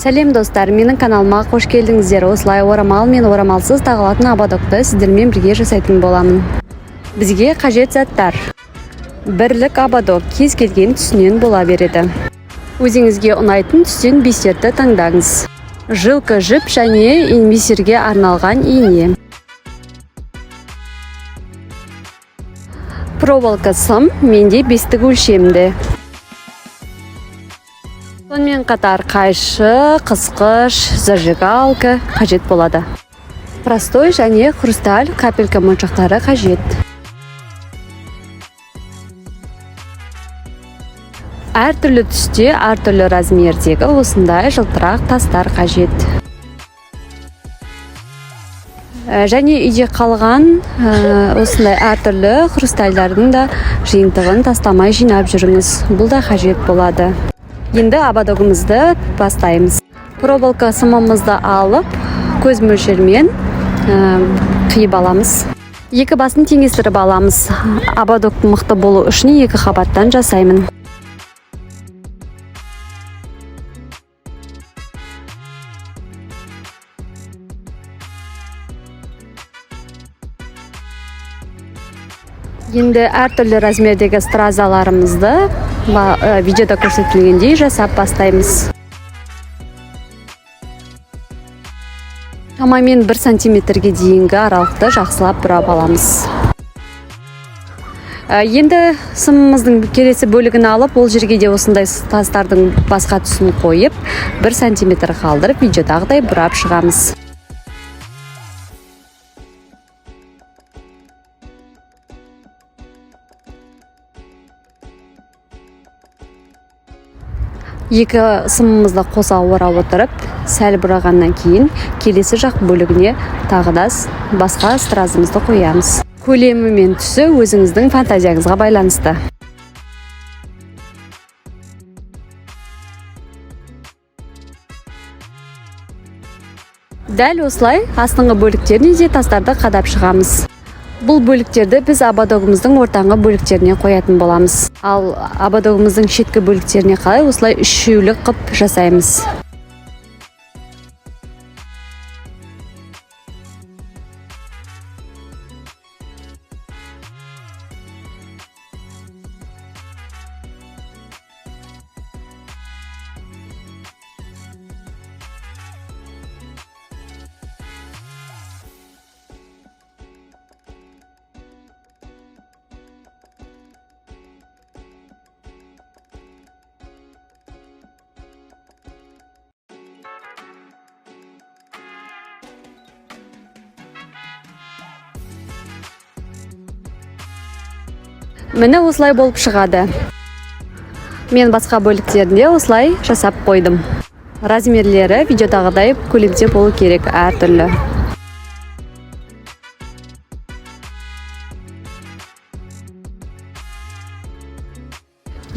Сәлем, достар! Менің каналыма қош келдіңіздер! Осылай орамал мен орамалсыз тағылатын ободокты сіздермен бірге жасайтын боламын. Бізге қажет заттар: бірлік ободок кез келген түсінен бола береді, өзіңізге ұнайтын түстен бисерді таңдаңыз, жилка жіп және бисерге арналған ине, проволока сым, менде бестік өлшемді, сонымен қатар қайшы, қысқыш, зажигалка қажет болады, простой және хрусталь капелька моншақтары қажет. Әртүрлі түсте, әртүрлі размердегі осындай жылтырақ тастар қажет. Және үйде қалған осындай әртүрлі хрустальдардың да жиынтығын тастамай жинап жүріңіз, бұл да қажет болады. Енді ободогымызды бастаймыз. Проволока сымымызды алып, көз мөлшермен қиып аламыз, екі басын теңестіріп аламыз. Ободок мықты болу үшін екі қабаттан жасаймын. Енді әртүрлі размердегі стразаларымызды видеода көрсетілгендей жасап бастаймыз. Шамамен 1 сантиметрге дейінгі аралықты жақсылап бұрап аламыз. Енді сымымыздың келесі бөлігін алып, ол жерге де осындай тастардың басқа түсін қойып, 1 сантиметр қалдырып, видеодағыдай бұрап шығамыз. Екі сымымызды қоса орап отырып, сәл бұрағаннан кейін келесі жақ бөлігіне тағы да басқа стразымызды қоямыз. Көлемі мен түсі өзіңіздің фантазияңызға байланысты. Дәл осылай астыңғы бөліктеріне де тастарды қадап шығамыз. Бұл бөліктерді біз ободогымыздың ортаңғы бөліктеріне қоятын боламыз. Ал ободогымыздың шеткі бөліктеріне қалай осылай үшеулік қып жасаймыз. Міне, осылай болып шығады. Мен басқа бөліктерінде осылай жасап қойдым. Размерлері видеодағыдай көлемде болу керек, әртүрлі.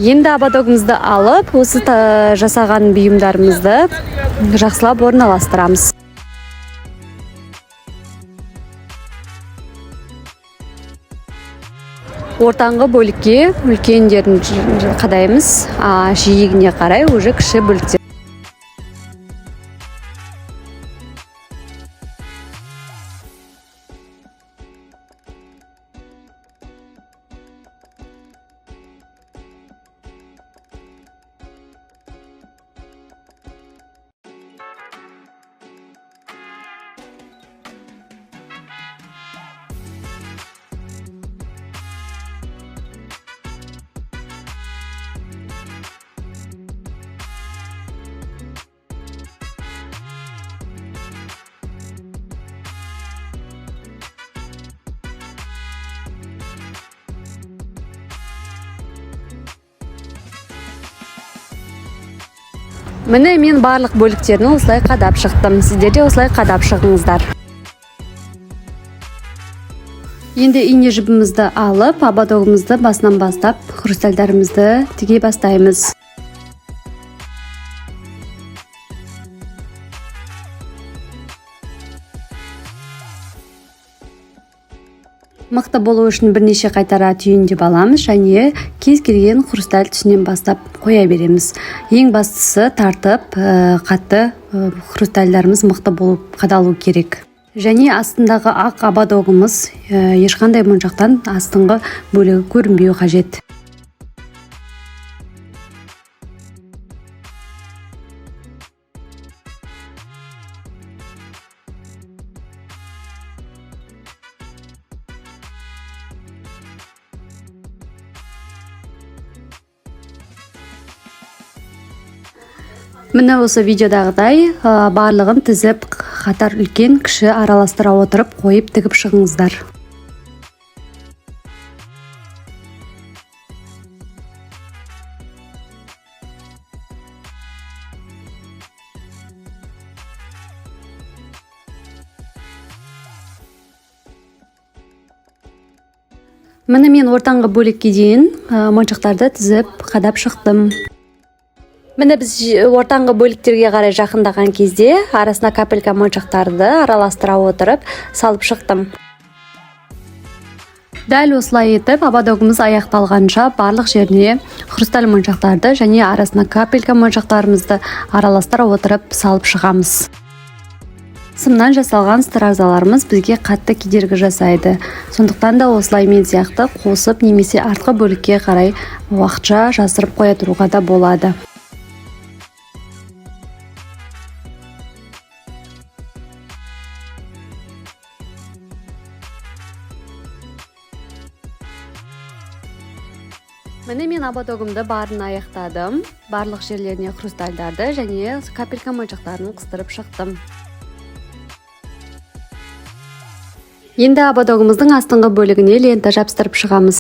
Енді ободогымызды алып, осы жасаған бұйымдарымызды жақсылап орналастырамыз. Ортаңғы бөлікке үлкендерін қадаймыз, а жиегіне қарай уже кіші бөліктер. Міне, мен барлық бөліктерін осылай қадап шықтым. Сіздер де осылай қадап шығыңыздар. Енді ине жібімізді алып, ободогымызды басынан бастап хрустальдарымызды тіге бастаймыз. Мықты болу үшін бірнеше қайтара түйіндеп аламыз және кез келген хрусталь түсінен бастап қоя береміз. Ең бастысы тартып, қатты хрустальдарымыз мықты болып қадалу керек. Және астындағы ақ ободогымыз ешқандай моншақтан астыңғы бөлігі көрінбеуі қажет. Міне осы видеодағыдай барлығын тізіп, қатар үлкен кіші араластыра отырып қойып тігіп шығыңыздар. Міне мен ортаңғы бөлікке дейін моншақтарды тізіп қадап шықтым. Міне біз ортаңғы бөліктерге қарай жақындаған кезде арасына капелька моншақтарды араластыра отырып салып шықтым. Дәл осылай етіп ободогымыз аяқталғанша барлық жеріне хрусталь моншақтарды және арасына капелька моншақтарымызды араластыра отырып салып шығамыз. Сымнан жасалған стразаларымыз бізге қатты кедергі жасайды. Сондықтан да осылай мен сияқты қосып немесе артқы бөлікке қарай уақытша жасырып қоя тұруға да болады. Міне мен ободогымды барын аяқтадым. Барлық жерлеріне хрустальдарды және капелька моншақтарын қыстырып шықтым. Енді ободогымыздың астыңғы бөлігіне лента жабыстырып шығамыз.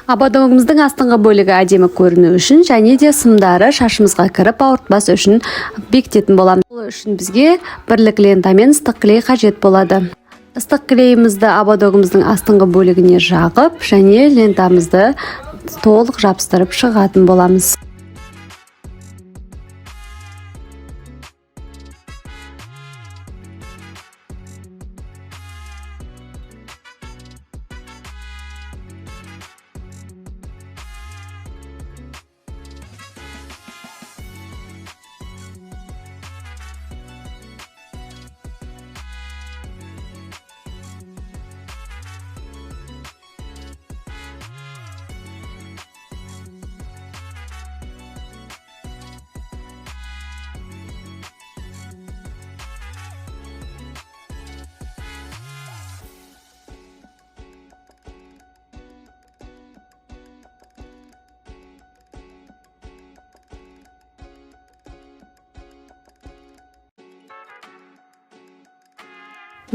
Ободогымыздың астыңғы бөлігі әдемі көріну үшін және де сымдары шашымызға кіріп ауыртпас үшін бекітетін боламыз. Бұл үшін бізге бірлік лента мен ыстық клей қажет болады. Ыстық клейімізді ободогымыздың астыңғы бөлігіне жағып және лентамызды толық жабыстырып шығатын боламыз.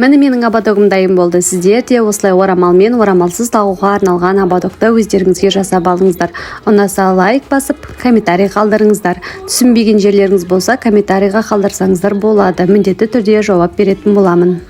Міне менің ободогым дайын болды. Сіздер де осылай орамалмен, орамалсыз тағуға арналған ободогты өздеріңізге жасап алыңыздар. Ұнаса лайк басып, комментарий қалдырыңыздар. Түсінбеген жерлеріңіз болса, комментарийға қалдырсаңыздар болады. Міндетті түрде жауап беретін боламын.